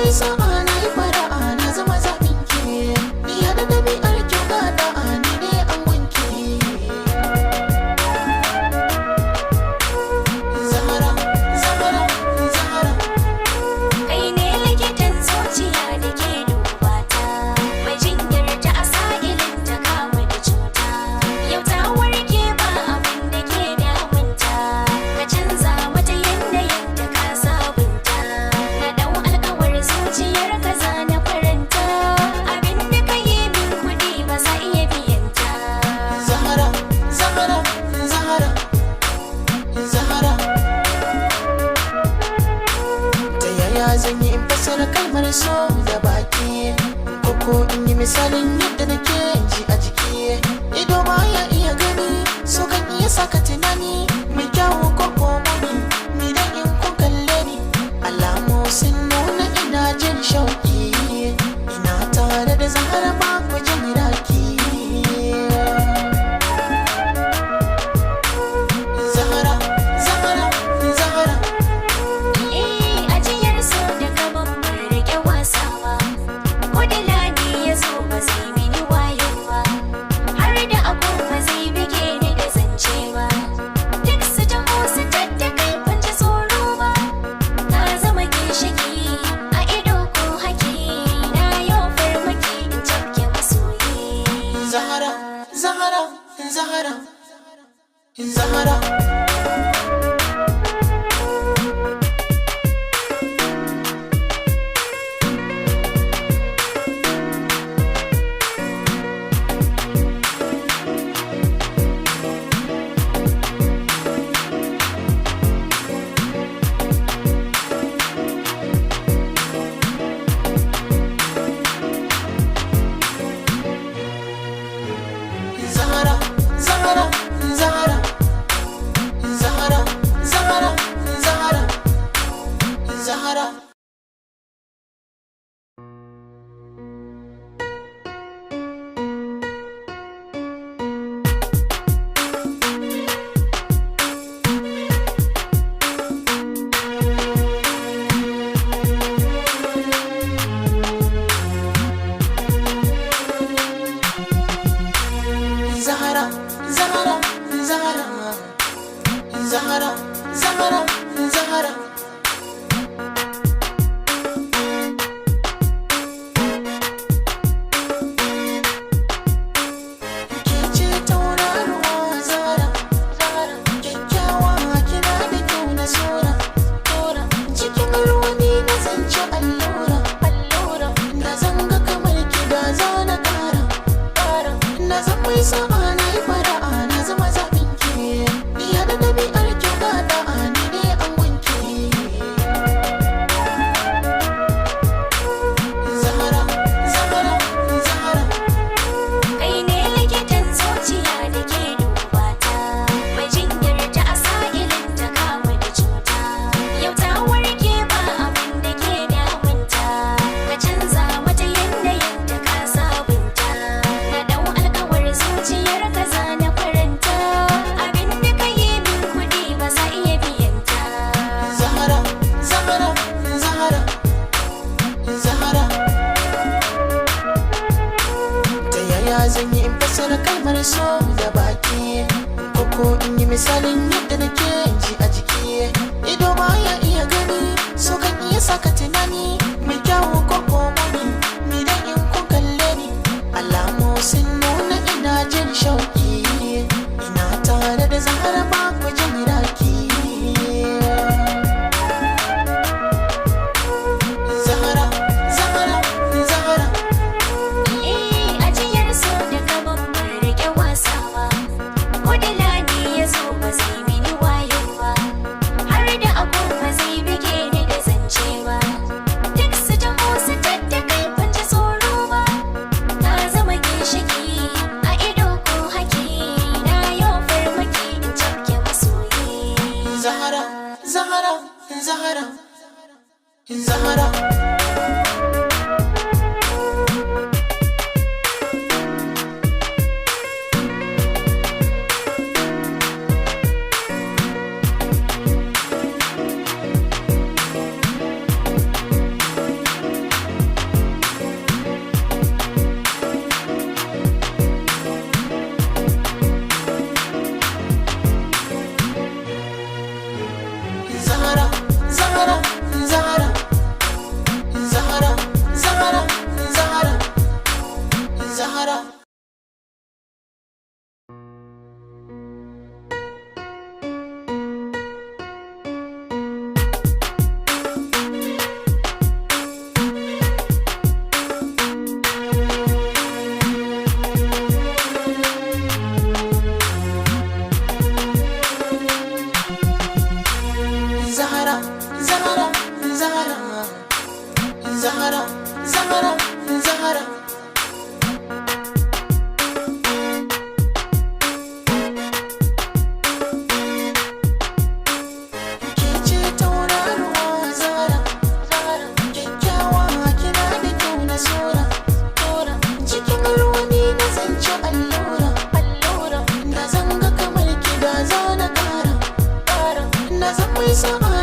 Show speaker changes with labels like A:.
A: mai sa'a na yi fara'a na zama zaɓin ki. Ni haɗa ɗabi'ar kyau ga da'a ni ne an wanke. Zahara, Zahara, Zahara.
B: Kai ne likitan zuciya da ke duba ta, mai jinyar ta a sa'ilin ta kama da cuta. Yau ta warke ba abin da ke damunta, ka canza mata yanayin ta ka sabunta. Na dau alkawar zuciyar ka za na faranta, abin da ka yi min kuɗi ba za iya biyanta.
A: Zahara, Zahara, Zahara, Zahara. Ta yaya zan yi in fassara kalmar so da baki? Koko in yi misalin yadda nake ji a jiki. Ido ba ya iya gani, so kan iya saka tunani. Mai kyawu ko ko muni, ni dan in kun kalle ni. Alamu sun nuna ina jin shauki. Ina tare da Zahara ba ku jin raki. Zahara, Zahara, Zahara.
B: Eh, ajiyar so da kaman ban rike wasawa. Ko da ladi ya zo ba zai mini wayo ba, har da agogo zai bige ni da zance ba. Duk su taho su tattakai ban ji tsoro ba. Na zama ginshiki a ido ko haki, na yau farmaki in cafke masoyi.
A: Zahara, Zahara, Zahara, Zahara. Zahara, Zahara, Zahara, Zahara, Zahara, Zahara, Zahara. Zahara, Zahara, Zahara, Zahara, Zahara, Zahara. Ke ce tauraruwa Zahara, Zahara, kyakkyawa kina da kyau na sura, sura. Cikin ruwa ni na zance allura, allura. Da zanga kamar ki da zana kara, kara. Na zama mai sa'a na yi fara'a na zama zaɓin ki. Ni haɗa ɗabi'ar kyau ga da'a ni ne an wanke. Zahara, Zahara, Zahara.
B: Kai ne likitan zuciya da ke duba ta, mai jinyar ta a sa'ilin ta kama da cuta. Yau ta warke ba abin da ke damunta, ka canza mata yanayin ta ka sabunta. Na dau alkawar zuciyar ka za na faranta, abin da ka yi min kuɗi ba za iya biyanta.
A: Zahara, Zahara, Zahara, Zahara. Ta yaya zan yi in fassara kalmar so da baki? Koko in yi misalin yadda nake ji a jiki. Ido ba ya iya gani, so kan iya saka tunani. Mai kyawu ko ko muni, ni dan in kun kalle ni. Alamu sun nuna ina jin shauki. Ina tare da Zahara ba ku jin raki. Zahara, Zahara, Zahara.
B: Eh, ajiyar so da kaman ban rike wasawa. Ko da ladi ya zo ba zai mini wayo ba, har da agogo zai bige ni da zance ba. Duk su taho su tattakai ban ji tsoro ba. Na zama ginshiki a ido ko haki, na yau farmaki in cafke masoyi.
A: Zahara, Zahara, Zahara, Zahara. zan mai sa'a.